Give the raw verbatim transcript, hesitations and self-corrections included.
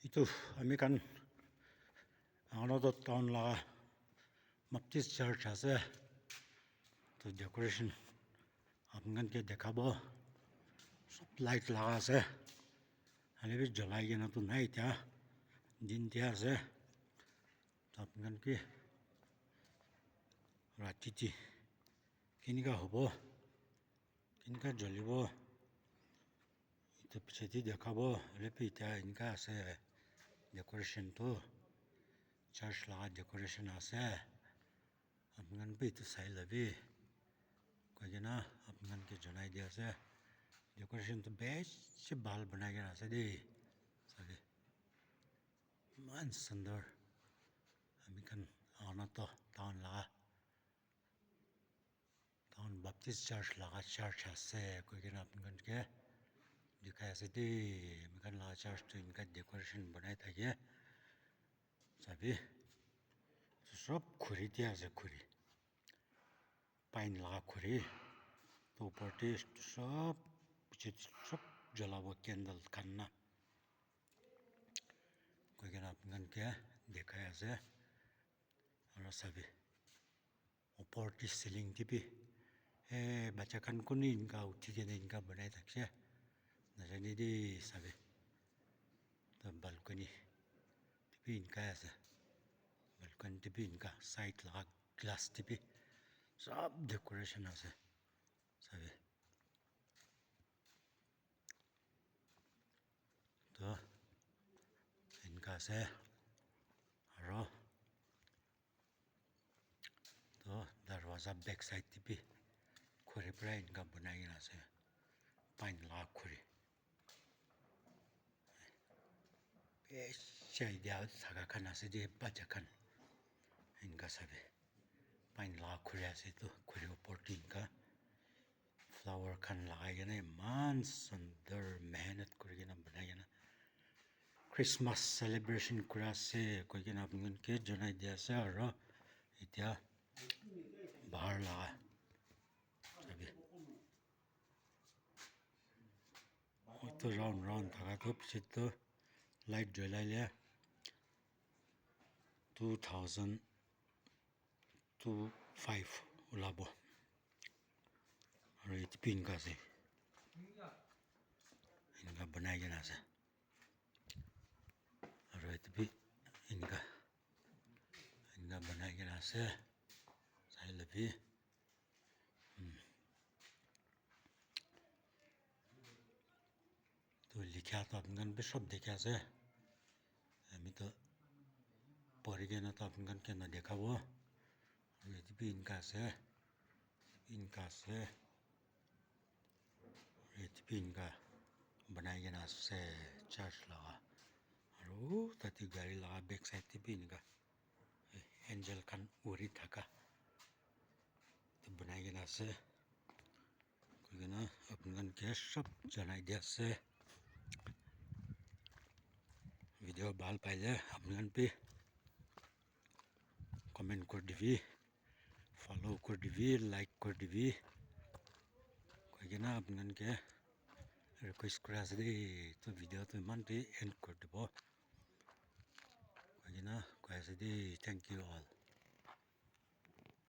Itu ami khan Aonato town laga Baptist church ase. Tu decoration apni khan ke dekhabo. Sob light laga ase. Hoilebi julai kena tu nai etiya. Din te ase. Tu apni khan ke rati te kenika hobo, kenika julibo, etu piche te dekhabo. Hoilebi etiya enika ase decoration tu. Church laga decoration ase. Apni khan bi etu sai labi koi kena apni khan ke janai di ase. Decoration tu bishi bhal banai kena ase de. Sabi. Eman sundor. Ami khan Aonato town laga, town Baptist church laga church ase koi kena apni khan ke dikhai ase de. Ami khan laga church tu enika decoration banai thake. Sabi, sob khuri te ase, khuri. Pine laga khuri. To upor te sob, piche te sob jalabo candle khan na. Koi kena apni khan ke dikhai ase. Aro sabi, upor te ceiling te bi, eh, bacha khan kuni enika uthi kena enika banai thakse. Najani de sabi. To balcony te bi enika ase. Balcony te bi enika side laga glass te bi sob decoration ase. Sabi. To enika ase. Aro to darwaza back side te bi khuri para enika banai kena ase. Pine laga khuri. Bishi idea thaka khan ase de, bacha khan. Enika sabi. Pine laga khuri ase etu, khuri upor te enika flower khan lagai kena eman sundor mehnat kuri kena banai kena Christmas celebration kuri ase koi kena apni khan ke janai di ase. Aro etiya bahar laga sabi. Etu round round thaka tu piche tu light julai le two thousand two five ulabo. Aro etu bi enika ase. Enika banai kena ase. Aro etu bi enika, enika banai kena ase. Sai labi. Hmm. To likha to apni khan bi sob dikhi ase. Ami to pori kena to apni khan ke na dikhabo. Etu bi enika ase. Enika ase. Etu bi enika banai kena ase church laga. Aro tate gari laga back side te bi enika angel khan uri thaka etu banai kena ase. Koi kena apni khan ke sob janai di ase. Video bhal paile apni khan bi comment kuri dibi, follow kuri dibi, like kuri dibi. Koi kena apni khan ke request kuri ase de, to video to eman te end kuri dibo. Koi kena koi ase de, thank you all.